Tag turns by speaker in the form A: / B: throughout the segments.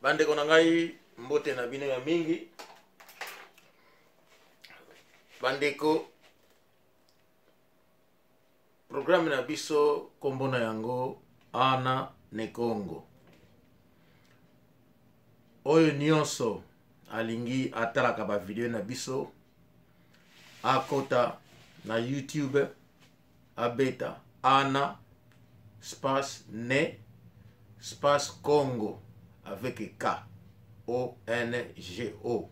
A: Bandeko na ngai, mbote na bino ya mingi. Bandeko, programme na biso kombo na yango Ana ne Kongo. Oyo nyonso alingi atalaka ba video na biso akota na YouTube abeta Ana space ne space Congo avec K O N G O.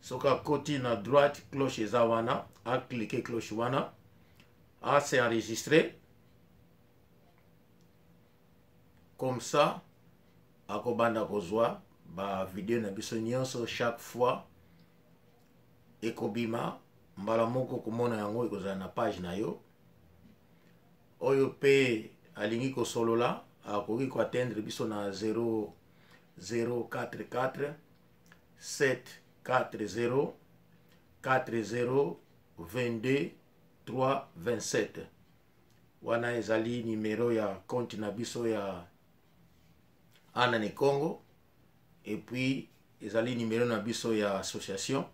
A: Soki akoti na droite cloche eza wana, aclique cloche wana, a se enregistrer comme ça akobanda kozwa ba video na biso nyonso chaque fois ekobima mbala moko komona yango ekozala na page na yo. Oyo pe alingi kosolola akoki koatteindre biso na 0044 740 40 22 3 27. Wana ezali numero ya compte na biso ya Ana ne Congo, et puis ezali numero na biso ya association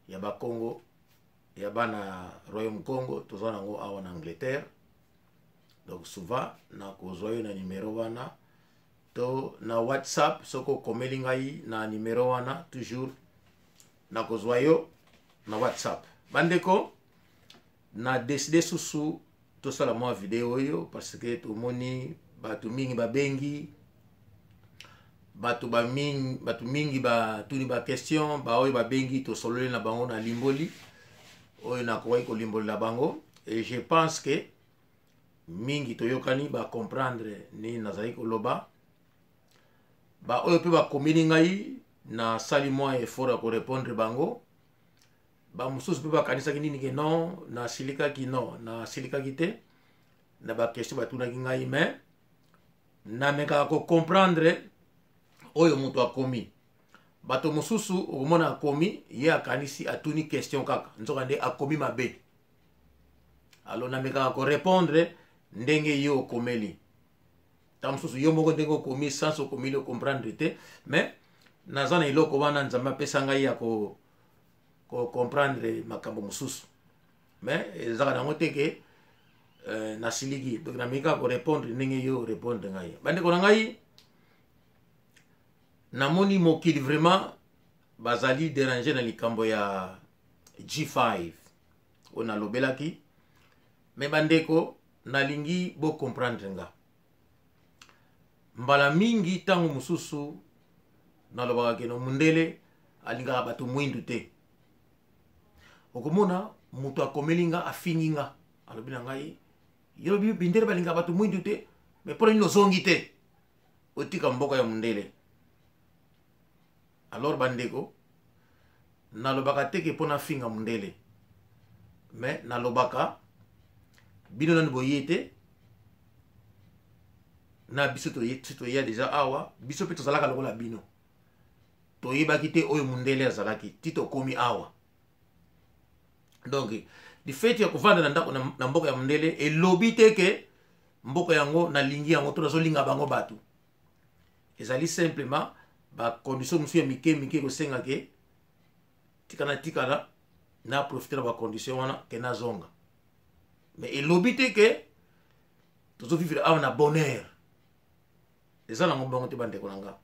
A: ya ba Congo ya bana Royaume Congo, toza nango awa na Angleterre. Donc souvent nakozwa yo na numero wana to na WhatsApp, soki okomeli ngai na numero wana toujours nakozwa yo na WhatsApp. Bandeko, na décider susu tosala mwa video oyo parce que tomoni bato mingi babengi, bato ba mingi, bato mingi batuni ba question, ba oyo babengi tosololi na bango na limboli oyo nakoki kolimbolela bango, et je pense que mingi toyokani ba comprendre nini nazali koloba. Ba oyo mpe bakomeli ngai nasali mwa effort ya korépondre bango. Ba mosusu mpe bakanisaki nini ke non nasilikaki, non nasilikaki te na ba question batunaki ngai, mais namekaka kocomprendre oyo moto akomi. Bato mosusu okomona akomi, ye akanisi atuni question kaka, nzoka nde akomi mabe. Alors namekaka korépondre ndenge ye okomeli. Ntango mosusu yo moko ndenge okomi sans okomeli okomprendre te, mais naza na eloko wana Nzambe apesa ngai ya ko comprendre makambo mosusu, mais ezalaka nango te ke nasiliki. Donc nameki kaka korépondre ndenge yo répondre ngai. Bandeko na ngai, namoni mokili vraiment bazali déranger na likambo ya G5 oyo nalobelaki, mais bandeko nalingi bocomprendre nga. Mbala mingi ntango mosusu nalobaka keno mundele alingaka bato mwindu te. Okomona moto akomeli nga, afingi nga, alobi na ngai yo bindele balingaka bato mwindu te, mais mpona nini ozongi te otika mboka ya mundele? Alors bandeko, nalobaka te ke mpona afinga mundele, mais nalobaka bino nani boye te na biso toya deja awa, biso mpe tozalaka lokola bino, toyebaki te oyo mundele azalaki ti tokomi awa. Donc du fait ya kovanda na ndako na mboka ya mundele elobi te ke mboka yango nalingi yango to nazolinga bango bato. Ezali simplement ba condition mosusu ya mike mike kosenga ke tikana tikana na profiter na ba condition wana ke nazonga, mais elobi te ke tozovivre awa na bonheur. Eza nango bongo te bandeko na nga.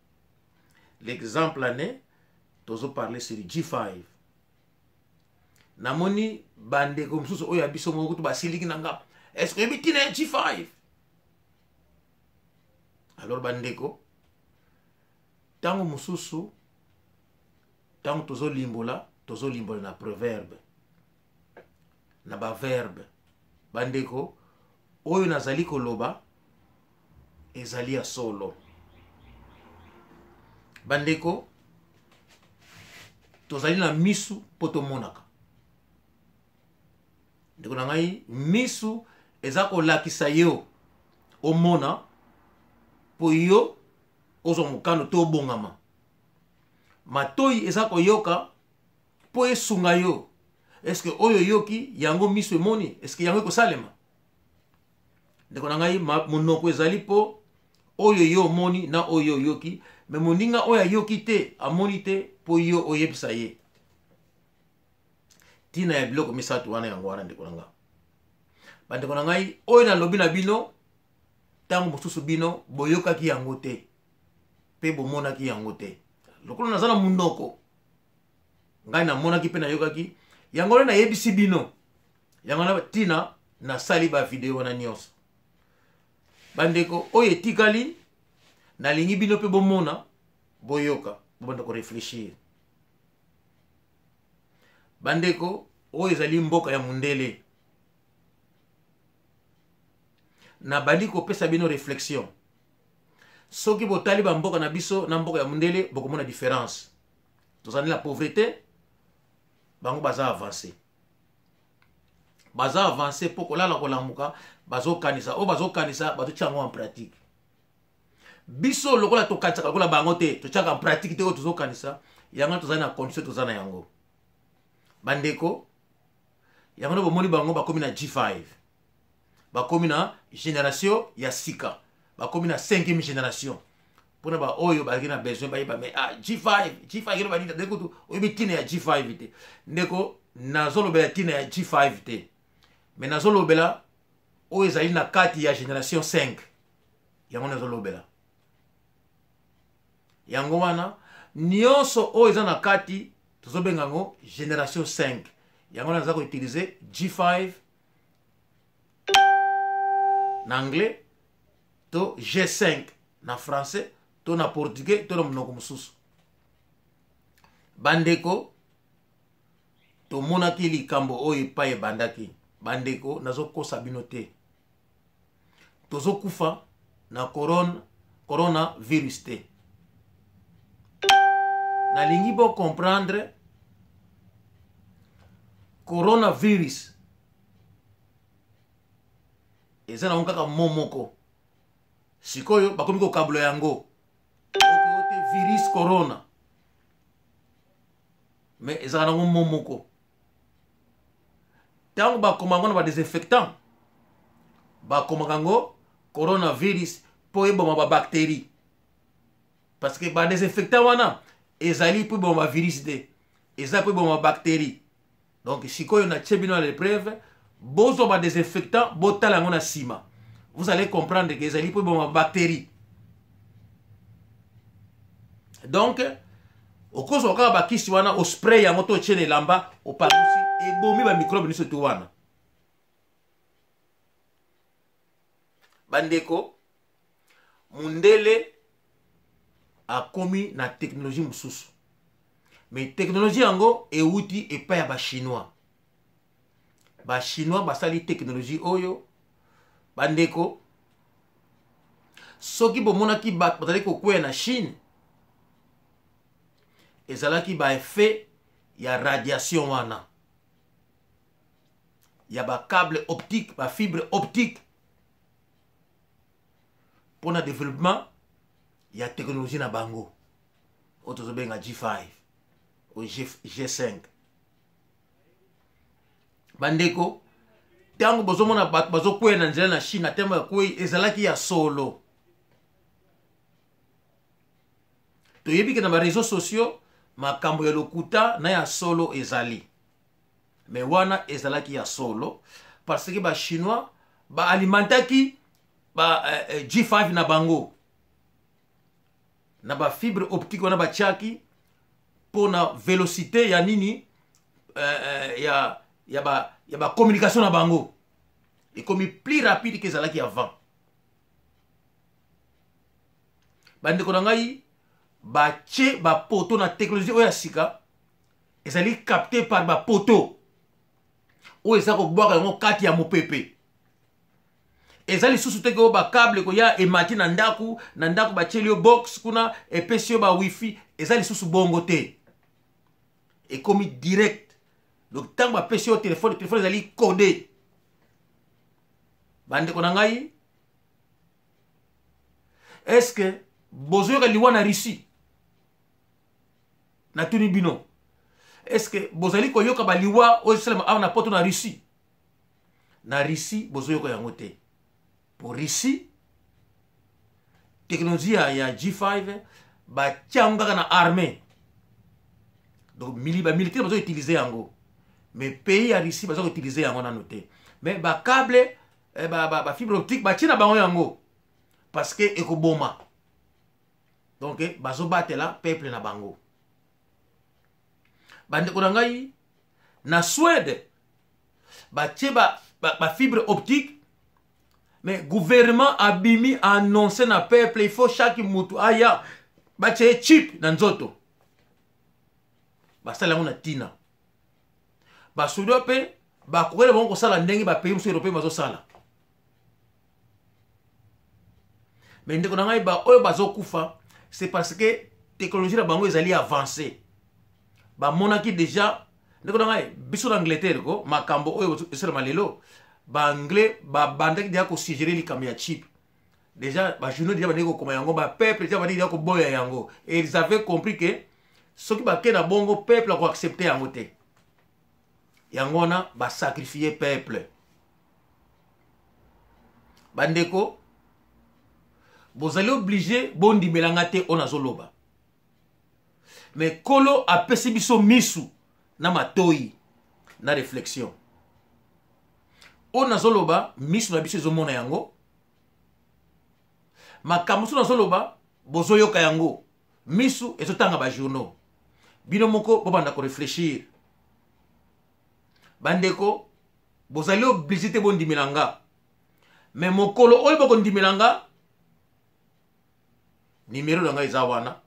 A: L'exemple année tozoparle sur G5, namoni bandeko mosusu oyo ya biso moko kutu basiliki na nga, est-ce que oyebi ntina ya G5? Alors bandeko, ntango mosusu ntango tozolimbola, tozolimbola na proverbe na baverbe. Bandeko, oyo nazali koloba ezali ya solo. Bandeko, tozali na misu mpo tomonaka. Ndeko na ngai, misu eza kolakisa yo omona mpo yo ozwa mokano to obongama. Matoi eza koyoka mpo esunga yo. Est-ce que oyo oyoki yango miso emoni, est-ce que yango ekosalema? Ndeko na ngai, monoko ezali mpo oyo yo omoni na oyo oyoki Me moninga oyo ayoki te, amoni te, mpo yo oyebisa ye ntina ya biloko misato wana. Yango wana, ndeko na ngai, bandeko na ngai, oyo nalobi na bino, ntango mosusu bino boyokaki yango te mpe bomonaki yango te. Lokola naza na monoko, ngai namonaki mpe nayokaki yango wana nayebisi bino yango wana ntina nasali bavideo wana nyonso. Bandeko, oyo etikali, nalingi bino mpe bomona, boyoka, bobanda koreflechir. Bandeko, oyo ezali mboka ya mundele. Nabandi kopesa bino réflexion. Soki botali bamboka na biso na mboka ya mundele, bokomona différence. Tozali na pauvreté, bango baza avancé. Baza avancé mpo kolala kolamuka bazokanisa oyo bazokanisa, bazotia yango en pratique. Biso, lokola tokanisaka lokola bango te, totiaka en pratique te oyo tozokanisa. Yango tozali na condition toza na yango, bandeko. Yango nde bomoni bango bakomi na G5, bakomi na génération ya sika, bakomi na 5e génération. Mpona baoyo bazalaki na besoin bayeba, mais ah, G5, G5 elo banini? Ndeko, kutu oyebi ntina ya G5 te. Ndeko, nazolobela ntina ya G5 te, mais nazolobela oyo ezali na kati ya génération 5. Yango nazolobela yango wana. Nyonso oyo eza na kati, tozobenga yango génération 5. Yango wana naza koutiliser G5 na anglais to G5 na français to na portugais to na monoko mosusu. Bandeko, tomonaki likambo oyo epai ebandaki. Bandeko, nazokosa bino te, tozokufa na corona virus te. Nalingi bocomprendre, coronavirus eza nango kaka mo moko. Sikoyo bakomi kokabula yango okeo te virus corona, mais ezalaka nango mo moko. Ntango bakoma yango na badesinfectant, bakomaka yango coronavirus mpo eboma babactérie, parce que badesinfectant wana ezali mpo eboma bavirus te, eza mpo eboma babactérie. Donc sikoyo natie bino na l'épreuve: bozwa badesinfectant, botala yango na nsima, vous allez comprendre que ezali mpo eboma bactérie. Donc okozwa kaka bakisi wana, ospray yango to otie na elamba, opalusi, ebomi bamicrobe nyonso tu wana. Bandeko, mundele akomi na technologie mosusu, mais technologie yango ewuti epai ya Bachinois. Bachinois basali technologie oyo. Bandeko, soki bomonaki bato bazali kokweya na Chine, ezalaki baeffet ya radiation wana ya bacable optique, bafibre optique, mpona développement ya technologie na bango oyo tozobenga G5 oyo G5. Bandeko, ntango bozomona bato bazokweya na nzela na Chine, na ntango ya kwei, ezalaki ya solo. Toyebi ke na bareseau sociaux makambo ya lokuta na ya solo ezali, mais wana ezalaki ya solo, parce que Bachinois baalimentaki ba G5 na bango na bafibre optique wana batiaki mpona vélocité ya nini, ya bacommunication ba na bango ekomi plus rapide ke ezalaki avant. Bandeko na ngai, batie bapoto na technologie oyo ya sika, ezali capté par bapoto oyo eza kobwaka yango kati ya mopepe. Eza lisusu te ke oyo bacable koya emati na ndako, na ndako batieli yo box kuna, epesi yo bawifi. Eza lisusu bongo te, ekomi direct. Donc ntango bapesi yo telefone, telefone ezali codé. Bandeko na ngai, est ce que bozoyoka liwa na Russie? Natuni bino, est ce que bozali koyoka baliwa oyo esalema awa na Poto na Russie? Na Russie bozoyoka yango te. Po Russie, technologie ya G5 Batia yango kaka na armée, donc bamilitaire bazo utiliser yango, mais pays ya Russie baza koutiliser yango nano te. Mais bacable, eh, bafibre optique batie na bango yango parce que ekoboma. Donc bazobatela peuple na bango. Bandeko na ngai, na Suède batie bafibre optique, mais gouvernement abimi annonce na peuple: il faut chaque mutu aya batie chip na nzoto. Basala yango na ntina Basuédois mpe bakokeli bango kosala ndenge bapays mosusu européen bazosala. Mais ndeko na ngai, baoyo bazokufa, c'est parce que technologie na bango ezali avancé. Bamonaki déjà, ndeko na ngai, biso na Angleterre ko makambo oyo esalema lelo, Baanglais babandaki déjà kosuggérer likambo ya chip. Déjà bajournaux déjà bandeki kokoma yango, bapeuple déjà bandeki déjà koboya yango, et ils avaient compris que soki bake na bongo, peuple akoaccepter yango te. Yango wana basacrifier peuple. Bandeko, bozali obligé bondimelanga te oyo nazoloba, mais Nkolo apesi biso misu na matoi na réflexion. Oyo nazoloba, misu na biso ezomona yango. Makambo mosusu nazoloba, bozoyoka yango, misu ezotanga bajournaux. Bino moko bobanda koréfléchir. Bandeko, bozali obligé te bondimela nga, mais mokolo oyo bokondimela nga, nimero na ngai eza wana,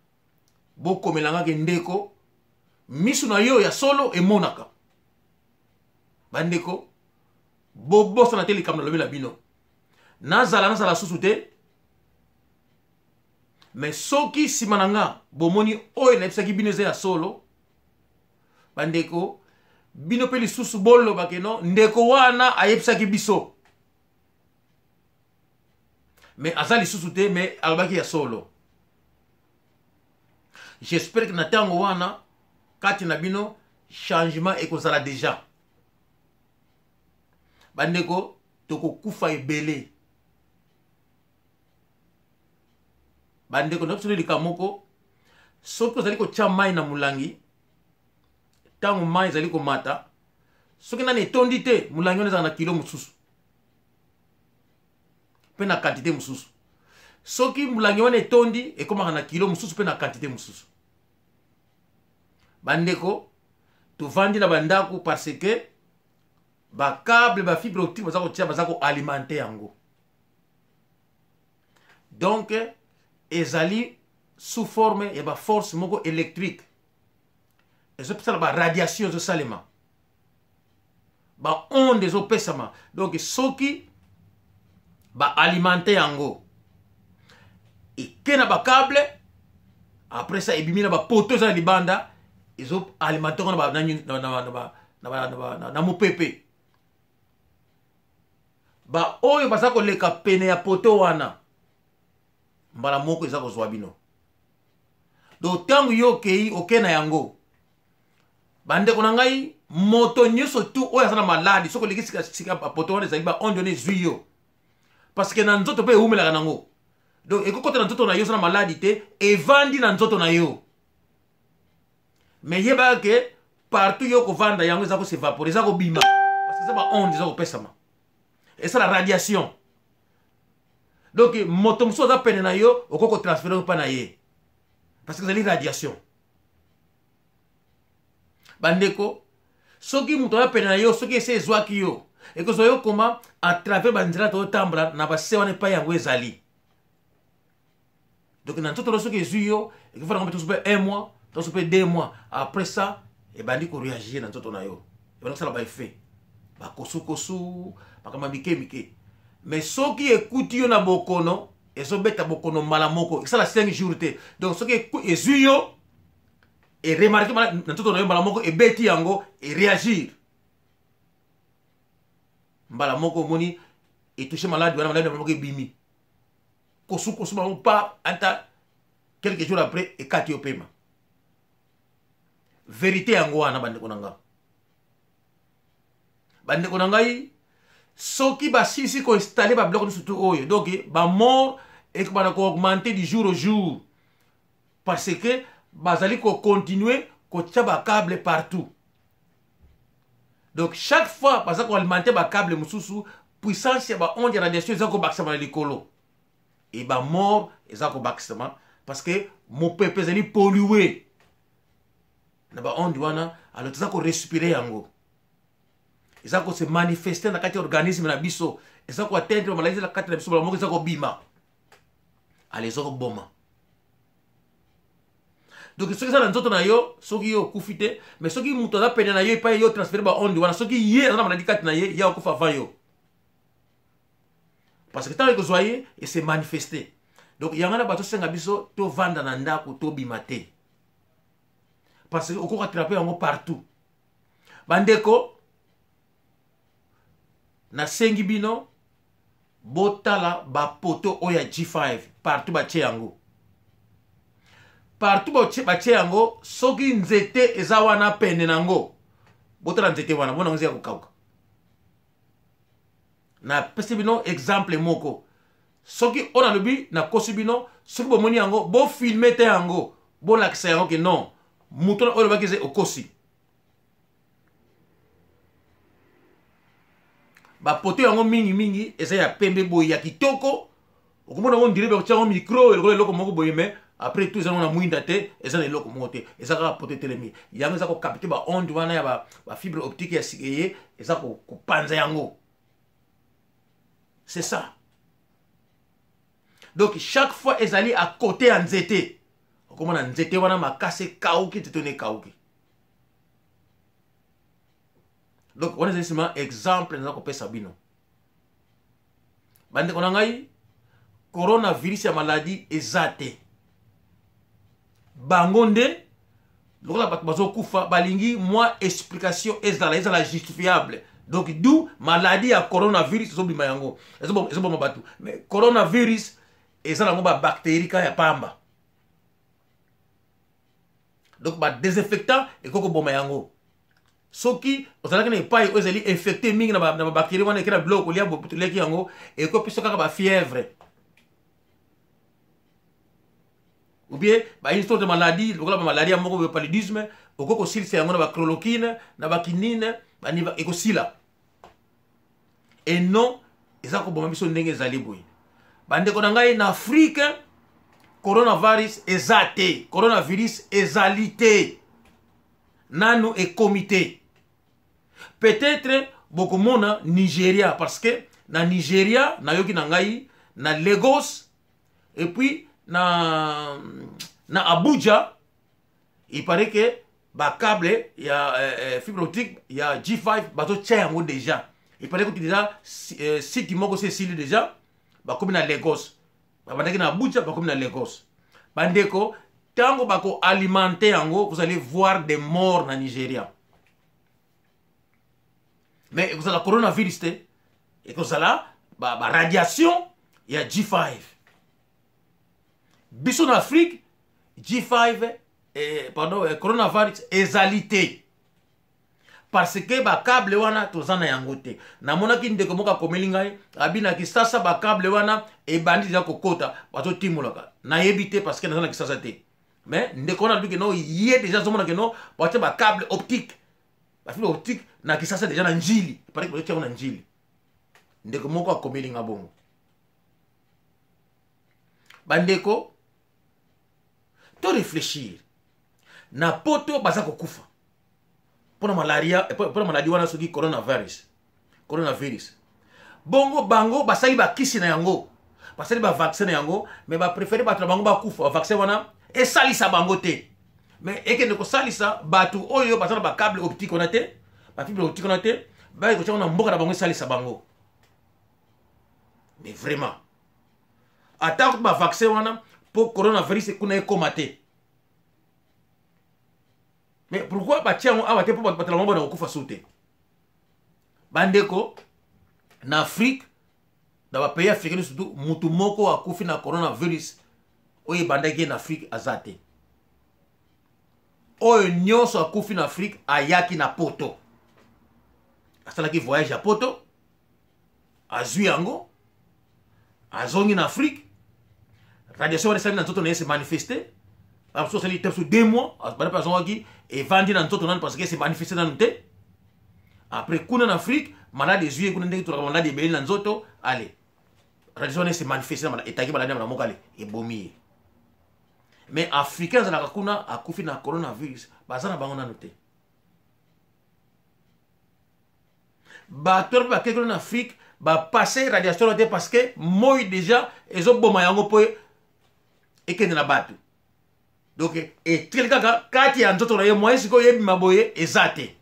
A: bokomela nga ke ndeko, misu na yo ya solo emonaka. Bandeko, bobosana te likambo nalobi na bino. Nazala susu te, mais soki nsima na nga bomoni oyo nayebisaki bino eza ya solo, bandeko, bino mpe lisusu boloba ke no, ndeko wana ayebisaki biso, mais aza lisusu te, mais alobaki ya solo. J'espère que na ntango wana, kati na bino changement ekozala déjà. Bandeko, tokokufa ebele. Bandeko na biso, likambo moko: soki ozali kotya mai na molangi, ntango mai ezali komata, soki nani etondi te, molangi wana ezala na kilo mosusu mpe na quantité mosusu. Soki molangi wana etondi, ekomaka na kilo mosusu mpe na quantité mosusu. Bandeko, tovandi na bandako parce que bacable, bafibre optique baza kotia, baza koalimenter yango. Donc ezali sous forme ya baforce moko électrique, ezopesala baradiation, ezosalema baonde, ezopesama. Donc soki baalimenter yango, eke na bacable, après ça ebimi na bapoteau eza na libanda, ezoalimenter yango na mopepe. Baoyo baza koleka pene ya poteau wana, mbala moko eza kozwa bino. Donc ntango yo okei, okei na yango. Bandeko na ngai, moto nyonso tu oyo aza na maladi, soki oleki sika bapoteau wana ezali, baonde wana ezwi yo, parce que na nzoto mpe ewumelaka nango. Donc ekokota na nzoto na yo, oza na maladi te, evandi na nzoto na yo. Mais yebaka ke partout yo kovanda, yango eza kos'évaporer, eza kobima, parce que eza baonde eza kopesama, esala radiation. Donc moto mosusu aza pene na yo, okoki kotransférer mpa na ye, parce que ezali radiation. Bandeko, soki moto aza pene na yo, soki ese ezwaki yo, ekozwa yo koma à travers banzela tozotambola na base wana epai yango ezali. Donc na nzoto no, soki ezwi yo, ekofanda mpe toso mpe un mois, toso mpe 2 mois. Après ça ebandi koréagir na nzoto na yo, ebandi kosala baeffet, bakosukosu, makambo ya mike mike. Mais soki ekuti yo na bokono, ezobeta bokono mbala moko, esala 5 jours te. Donc soki ezwi yo, eremarquer na nzoto na yo, mbala moko ebeti yango, eréagir mbala moko. Omoni, etoucher maladi wana, maladi moko ebimi, kosukosu bango pa anta quelques jours après ekati yo pema. Vérité yango wana, bandeko na nga. Bandeko na ngai, soki basilisi koinstaller babiloko nyonso tu oyo, donc bamort ekobanda koaugmenter du jour au jour. Parce que bazali kocontinue kotia bacable partout. Donc chaque fois baza koalimente bacable mosusu, puissance ya baonde ya radiation eza kobakisama na likolo e bamort eza kobakisama, parce que mopepe ezali pollue na baonde wana. Alors toza korespire yango, eza kose manifeste na kati ya organisme na biso, eza koatteindre bamaladi na kati na biso, bala moko eza kobima, ale eza koboma. Donc soki eza na nzoto na yo, soki yo okufi te, mais soki moto aza pene na yo epai yo transfere baonde wana, soki ye aza na maladi kati na ye, ye akufa avant yo, parce que ntango ekozwa ye ese manifeste. Donc yango wana bato osenga biso tovanda na ndako, tobima te, parce que okoki attrape yango partout. Bandeko, nasengi bino botala bapoto oyo ya G5 partout batie yango, partout batie yango. Soki nzete eza wana pene nango, botala nzete wana, mona yango eza ya kokauka. Napesi bino exemple moko. Soki oyo nalobi nakosi bino, soki bomoni yango, bofilme te yango, bolakisa yango ke non, moto oyo olobaki eza okosi. Bapoto yango mingimingi eza ya pembe boye, ya kitoko, okomona yango ndire bakotia yango micro lokola eloko moko boye, mais après tout eza na mwinda te, eza na eloko moko te, eza kaka poto etelemi. Yango eza kokapte baonde wana ya bafibre optique ya sika, eye eza kopanza yango. C'est ça. Donc chaque fois ezali à côté ya nzete, okomona nzete wana makasi ekauki, nzete wana ekauki. Donc wana ezali sima exemple naza kopesa bino, bandeko na ngai. Coronavirus ya maladi eza te. Bango nde lokola bato bazokufa, balingi mwa explication ezala justifiable. Donc du maladie ya coronavirus ezobima, yango ezoboma bato, mais coronavirus eza nango babactérie ka ya pamba. Donc badésinfectant ekoki koboma yango. Soki ozalaki na epai oyo ezali infecté mingi na babactérie wana, eke na biloko kolia toliaki yango, ekopesa kaka bafièvre ou bien ba une sorte de maladie lokola bamaladie ya moko boye, paludisme. Okoki kosilisa yango na bachloroquine, na bakinine, ekosila. Et non, eza koboma biso ndenge ezali boye. Bandeko na ngai, na Afrique coronavirus eza te, coronavirus ezali te, nanu ekomi te. Peut-être bokomona Nigeria, parce que na Nigeria nayoki na ngai na Lagos et puis na Abuja, il paraît que bacable ya fibre optique ya G5 bazotia yango déjà. Il paraît que déjà site moko se esili déjà, bakomi na Lagos. Babandaki na Abuja, bakomi na Lagos. Bandeko, ntango bakoalimente yango, vous allez voir des morts na Nigeria, mais ekozala coronavirus te, ekozala baradiation ba ya G5. Biso na Afrique, G5 pardon, coronavirus ezali te, parce que bacable wana toza na yango te. Namonaki ndeko moko akomeli ngai, abi na Kisasa bacable wana ebandi deja kokota, bazotimolaka. Nayebi te, parce que naza na Kisasa te, mais ndeko wana alobi ke no, ye deja azomona ke no, batia bacable optique, bafibre optique na Kisasa deja, na Njili pareke bazotia yango na Njili. Ndeko moko akomeli nga bongo. Bandeko, to réfléchir. Na Poto baza kokufa mpona malaria, mpona maladi wana, soki coronavirus. Bongo bango basali bakisi na yango, basali bavaccin na yango, mais bapréféré bato na bango bakufa, bavaccin wana esalisa bango te, mais ekende kosalisa bato oyo baza na bacable optique wana te, bafibre optique wana te, bayeke kotia na mboka na bango, esalisa bango. Mais vraiment, ata bavaccin wana mpo coronavirus kuna ekóma te, mais pourquoi batia yango awa te, mpo bato na bango bana kokufa su te? Bandeko, na Afrique, na bapays africain surtout, mutu moko akufi na coronavirus oyo ebandaki ye na Afrique aza te. Oyo nyonso akufi na Afrique ayaki na Poto, asalaki voyage ya Poto, azwi yango, azongi na Afrique, radiation wana esali na nzoto na ye se manifeste. Bamosusu asali te biso 2 mois, bana mpe azongaki, evandi na nzoto nanu parce que se manifeste nanu te. Après, kuna na Afrique, malade ezwi ye kuna, ndenge tolaka malade ebele na nzoto. Ale, radiation wana se manifeste, etaki maladi na moko, ale, ebomi ye. Mais Africain azalaka kuna, akufi na coronavirus, baza na bango nanu te. Bato wana mpe bakei kuna na Afrique, bapasse radiation wana te parce que moi déjà ezoboma yango mpo ekende na bato. Donc etikali kaka kati ya nzoto na ye. Moyen sikoyo ebima boye eza te.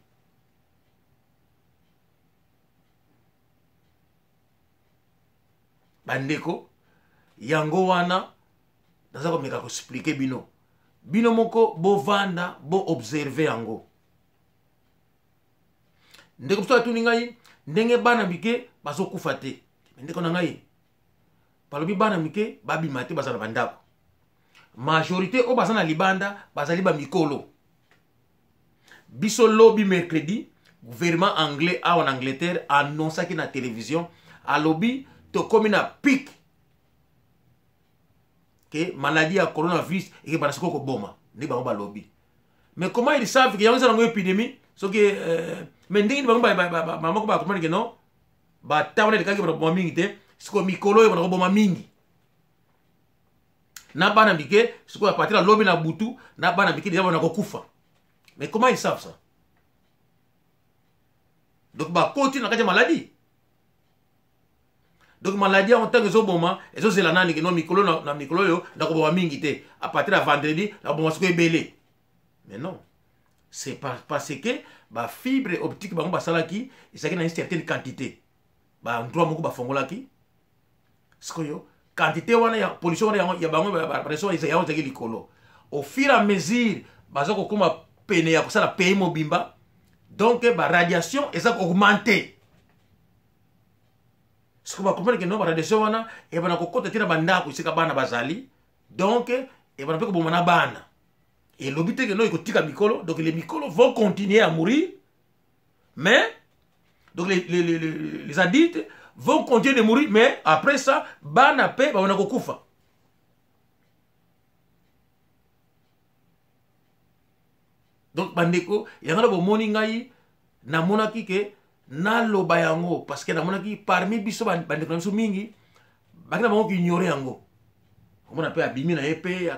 A: Bandeko, yango wana naza komeka koexpliquer bino. Bino moko bovanda, boobserve yango. Ndeko mosusu atuni ngai ndenge bana mike bazokufa te. Ndeko na ngai, balobi bana mike babima te, baza na bandako. Majorité oyo baza na libanda bazali bamikolo. Biso lobi mercredi, gouvernement anglais awa na Angleterre annonçaki na télévision, alobi tokomi na pic ke maladie ya coronavirus ekebanda sikoyo koboma. Nde bango balobi. Mais comment ils savent ke yango eza nango épidémie? Soki mais ndenge nini bango bamoko bacomprendre ke non, bata wana elekaki bana koboma mingi te, sikoyo mikolo oyo bana koboma mingi na bana mike? Sikoyo à partir ya lobi na butu, na bana mike déjà bana kokufa. Mais comment ils savent ça? Donc bakoti na kati ya maladie. Donc maladie yango, ntango ezoboma, ezozela nani? Keno mikolo na mikolo oyo nakoboma mingi te, à partir ya vendredi nakoboma sikoyo ebele. Mais non, c'est parce que bafibre optique bango basalaki ezalaki na une certaine quantité. Baendroit moko bafongolaki, sikoyo quantité wana ya pollution wana ya bango, pression yango ezalaki likolo. Au fur et à mesure baza kokóma pene ya kosala pays mobimba, donc baradiation eza koaugmente. Sikoyo bacomprendre ke no, baradiation wana ebana kokɔta te na bandako esika bana bazali, donc ebana mpe koboma na bana. Elobi te ke no, ekotika mikolo. Donc les mikolo vont continuer à mourir, mais donc les adultes vont continuer de mourir, mais après ça bana mpe babana kokufa. Donc bandeko, yango na bomoni ngai namonaki ke naloba yango parce que namonaki parmi biso bandeko na biso mingi baki na bango koignore yango. Omona mpe abimi na ye mpe.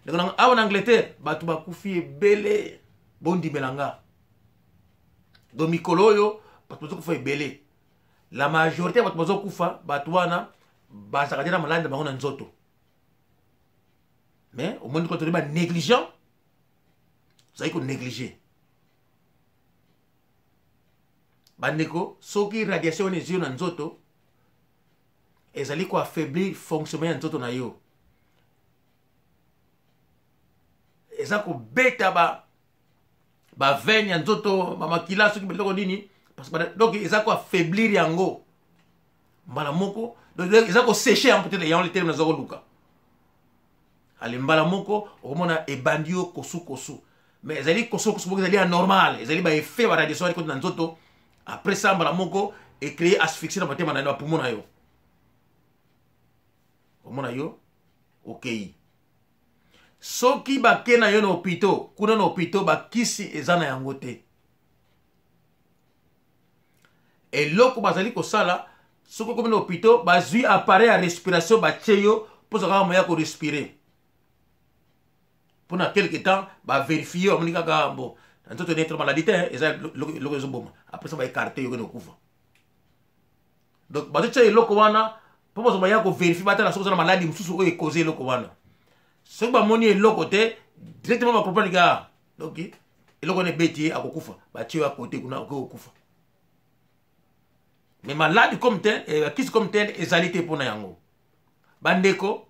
A: Ndeko na, awa na Angleterre bato bakufi ebele, bondimela nga. Donc mikolo oyo bato bazokufa ebele. La majorité ya bato bazokufa, bato wana bazalaka te na maladi na bango na nzoto. Mais omoni ko toli banégligent, ozali konéglige. Bandeko, soki radiation wana ezwi yo na nzoto, ezali koaffaiblir fonctionnement ya nzoto na yo, eza kobeta ba baveine ya nzoto, bamakila, soki biloko nini. Donc eza koaffaiblir yango mbala moko, donc eza kosécher yango peut-être, yango le terme naza koluka. Ale, mbala moko okomona ebandi yo kosukosu. Mais ezali kosukosu moko ezali anormal, ezali baeffet baradiation ali koti na nzoto. Après ça, mbala moko ecréer asphyxie na motema na yo, na bapoumon na yo. Omona yo okei. Soki bake na yo na hôpitau, kuna na hôpitau bakisi eza na yango te. Eloko bazali kosala, soki okomi na hôpitau, bazwi appareil ya respiration, batie yo mpo kaka moya korespirer mpona quelque temps. Baverifie, bamoni kaka bon, na nzoto neti maladie te, eza eloko ezoboma. Après ça, baécarte yo, kende kokufa. Donc bazotia eloko wana mpo bazo baya koverifie, batala soki oza na maladi mosusu oyo ekoze eloko wana. Soki bamoni eloko te, directement bacomprendre ka donc eloko wana ebeti ye, akokufa. Batie yo akote kuna, okoki kokufa. Mais maladi comme tel, kisi comme tel ezali te mpona yango. Bandeko,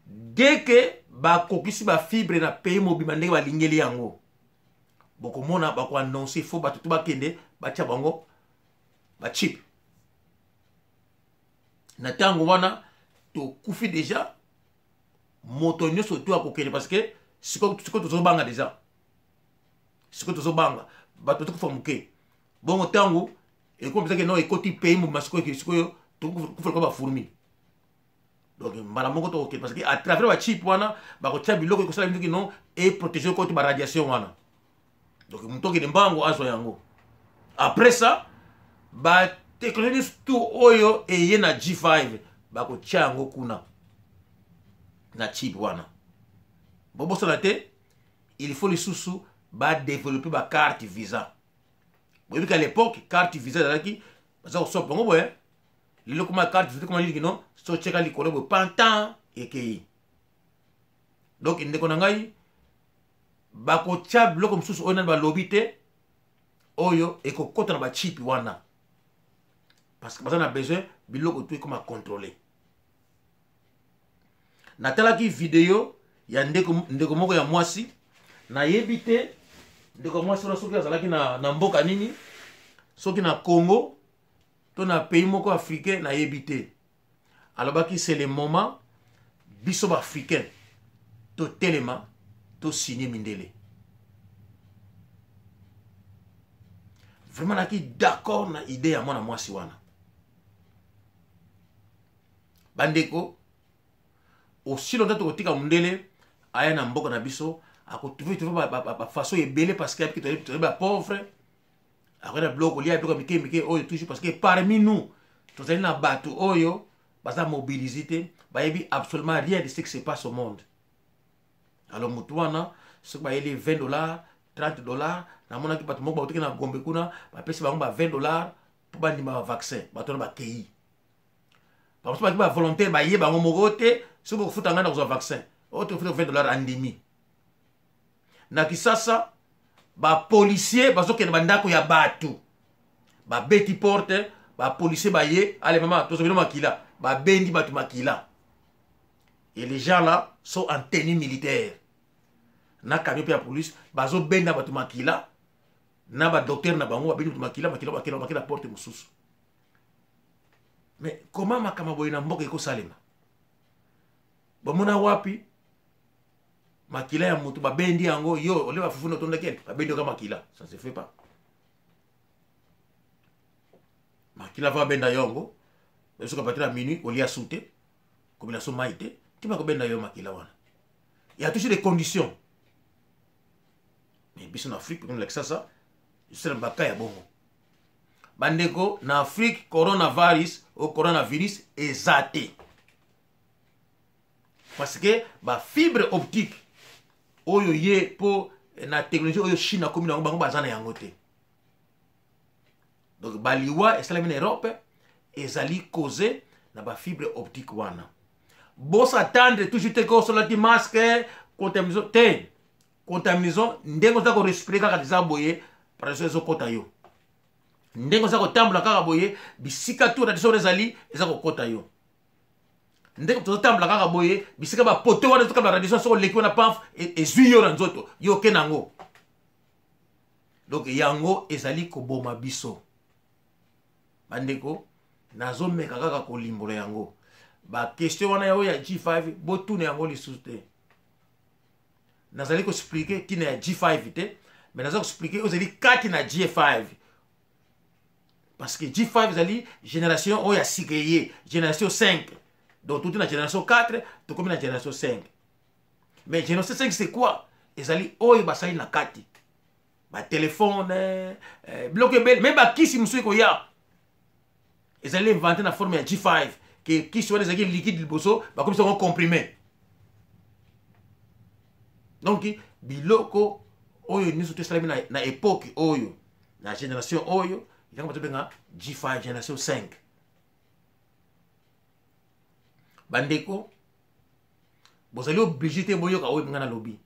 A: dès que bakokisi bafibre na pays mobimba ndenge balingeli yango, bokomona bakoannonce fo bato to bakende batia bango bachip. Na ntango wana tokufi déjà, moto nyonso to akokende parce que sikoyo tozobanga déjà, sikoyo tozobanga bato tokufa moke. Bongo ntango ekomi mpezaki no, ekoti pays mobima, sikoyo sikoyo tokufa lokola bafourmi. Donc mbala moko tokokende, parce que à travers bachip wana bakotia biloko ekosala mingi no eprotege koti baradiation wana. Donc moto okende mbango azwa yango. Après ça, batechnologie nyonso tout oyo eye na G5 bakotia yango kuna na chip wana. Bobosana te, il faut lisusu badévelopper bacarte Visa. Boyebi ka l'époque carte Visa ezalaki baza kosopa bango boye. Lelo koma carte Visa koma nini no so tieka likolo boye pantan ekei. Donc ndeko na ngai, bakotia biloko mosusu oyo nani balobi te, oyo ekokɔta na bachip wana, parce que baza na besoin biloko to ekoma contrôle. Natalaki video ya ndeko moko ya mwasi. Nayebi te ndeko mwasi wana soki azalaki na mboka nini, soki na Congo to na pays moko africain, nayebi te. Alobaki c'est le moment biso baafricain totelema, tosigne mindele. Vraiment naki d'accord na idée ya mwana mwasi wana. Bandeko, aussi longtemps tokotika mondele aya na mboka na biso, akotrouve trouve bafaçon ebele, parce que ayebiki tozali bapauvre. Akoki na biloko kolia, biloko mike mike oyo toujours, parce que parmi nous tozali na bato oyo baza mobilisé te, bayebi absolument rien de ce qui se passe au monde. Alors motu wana soki bayeli 20 $, 30 $, namonaki bato moko bautaki na Gombe kuna, bapesi bango ba 20 $ mpo bandima bavaccin. Bato wana bakei, bamosusu baki bavolontaire, baye bango moko te: soki bokofuta ngai na kozwa vaccin oyo, tokofuta 20 $. Andimi. Na Kisasa bapolicier bazokende bandako ya bato, babeti porte, bapolicier baye: "Ale mama, tozwa bino makila." Babendi bato makila, et les gens là sont en tenue militaire na camion mpe ya police. Bazobenda bato makila na badocteur na bango, babendi bato makila, makila, makila, makila, porte mosusu. Mais comment makambo boye na mboka ekosalema? Bomona wapi makila ya moto babendi yango? Yo ole bafufu na otondaki, babendi yoka makila, ça se fait pas. Makila va babenda yango soki à partir ya minuit olia su te, komela so mai te, ntima kobenda yo makila wana. Il y a toujours des conditions. Mais biso na Afrique na Kisasa esala baka ya bongo. Bandeko, na Afrique coronavirus o coronavirus eza te, parce que bafibre optique oyo ye mpo na technologie oyo Chine akomi nango, bango baza na yango te. Donc baliwa esalemi na Europe ezali cause na bafibre optique wana. Bosatendre toujours te ke osolaki masque, contamination te. Contamination ndenge oza korespire kaka deja boye, pression ezokɔta yo. Ndenge oza kotambola kaka boye, bisika tu radiation wana ezali, eza kokɔta yo. Ndenge tozotambola kaka boye, bisika bapoto wana ezotambola, radiation soki oleki wana, pamf, ezwi yo na nzoto, yo oke nango. Donc yango ezali koboma biso. Bandeko, nazomeka kaka kolimbola yango. Baquestion wana oyo ya G5, botuna yango lisusu te. Nazali koexpliquer ntina ya G5 te, mais naza koexpliquer oyo ezali kati na G5, parce que G5 ezali génération oyo ya sika eye, génération 5. Donc tuti na génération 4, tokomi na génération 5. Mais génération 5, c'est quoi? Ezali oyo basali na kati batelefone, biloko ebele, me bakisi mosusu ekoya ezali inventé na forme ya G5, ke kisi wana ezalaki liquide liboso, bakomisa yango comprimé. Donc biloko oyo nyonso to esalami na époque oyo, na génération oyo, yango bazobenga G5, génération 5. Bandeko, bozali obligé te boyoka oyo ngai nalobi.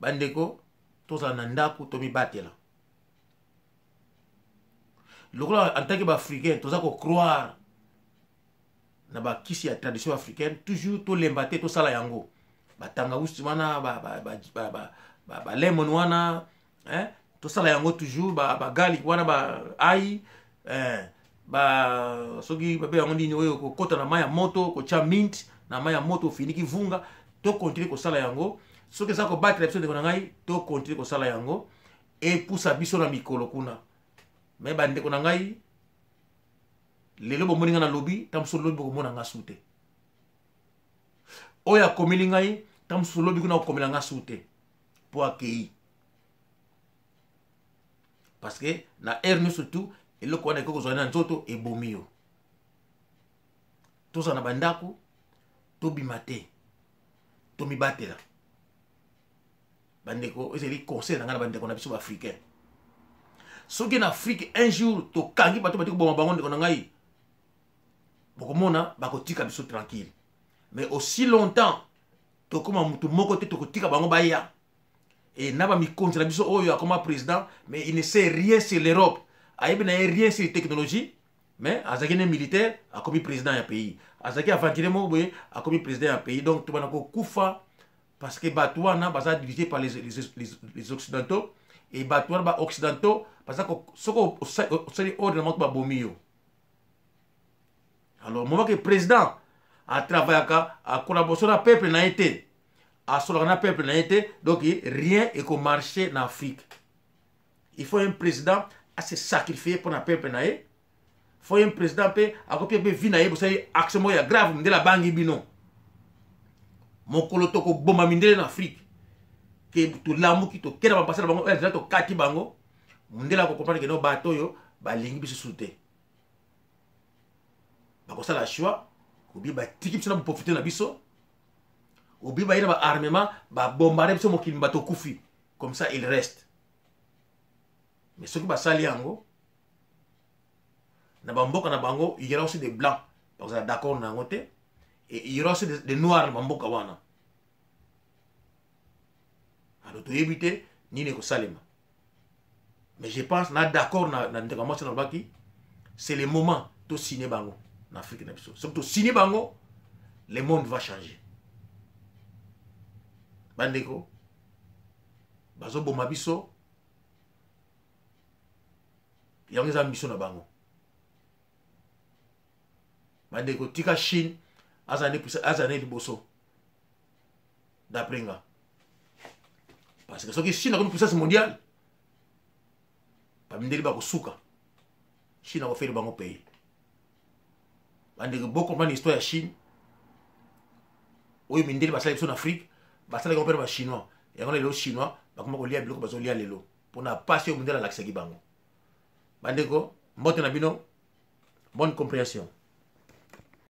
A: Bandeko, tozala na ndako, tomibatela. Lokola en tant que baafricain toza kocroire na bakisi ya tradition africaine, toujours tolemba te, tosala yango. Batangawusi wana, balemon wana, tosala yango toujours, bagarlic wana, baai, ba soki babe yango nini oyo kokɔta na mai ya moto, kotya mint na mai ya moto, ofiniki vunga. Tokontinue kosala yango. Soki eza kobatela biso, ndeko na ngai, tokontinue kosala yango, epusa biso na mikolo kuna. Me bandeko na ngai, lelo bomoni ngai nalobi, ta mosusu lobi bokomona nga su te. Oyo akomeli ngai, ntango mosusu lobi kuna akokomela ngai su te mpo akei, parce que na heure nyonso tu eloko wana ekoki kozwa na nzoto, ebomi yo. Tozala na bandako, tobima te, tomibatela. Bandeko, ezali conseil na ngai na bandeko na biso baafricain. Soki na Afrique un jour tokangi bato bati koboma bango, ndeko na ngai, bokomona bakotika biso tranquille. Mais aussi longtemps tokóma motu moko te, tokotika bango baya. E na bamikonzi na biso oyo akoma président, mais il ne sait rien sur l'Europe, ayebi na ye rien sur technologie, mais azalaki ne militaire, akomi président ya pays, azalaki aventurier moko boye, akomi président ya pays. Donc tobanda kokufa parce que bato wana baza dirigé par les Occidentaux. Et bato wana baoccidentaux baza, soki osali ordre na moto, babomi yo. Alors moment que président atravaillaka acollaboration na peuple na ye te, asolaka na peuple na ye te, donc rien ekomarche na Afrique. Il faut un président ase sacrifier mpo na peuple na ye. Faut un président mpe akopia mpe vie na ye. Bosali action moko ya grave, mindele abangi bino. Mokolo tokoboma mindele na Afrique, ke tolamuki, tokenda bapasa na bango oyo deja tokati bango, mondele akocomprendre ke no, bato oyo balingi biso su te. Bakosala choix obi batiki biso na boprofite na biso, obi baye na baarmement, babombarde biso mokili, bato okufi. Comme ça il reste. Mais soki basali yango na bamboka na bango, il y aura aussi des Blancs bakozala d'accord na yango te, et il y aura aussi des Noirs na bamboka wana. Alors toyebi te nini ekosalema, mais je pense na d'accord na ndeko mwasi nalobaki, c'est le moment tosigne bango na Afrique na biso. Soki tosigne bango, le monde va changer. Bandeko, bazoboma biso, yango eza mission na bango. Bandeko, tika Chine azala ne liboso d'après nga, parce que soki Chine akomi puissance mondiale, bamindeli bakosuka. Chine akofeli bango pays. Bandeko, bocomprendre histoire ya Chine oyo. Mindeli basali biso na Afrique, basalaki yango mpe na bachinois. Yango na lelo Chinois bakoma kolia biloko bazolia lelo mpona pasi oyo mindele alakisaki bango. Bandeko, mbote na bino, bonne compréhension.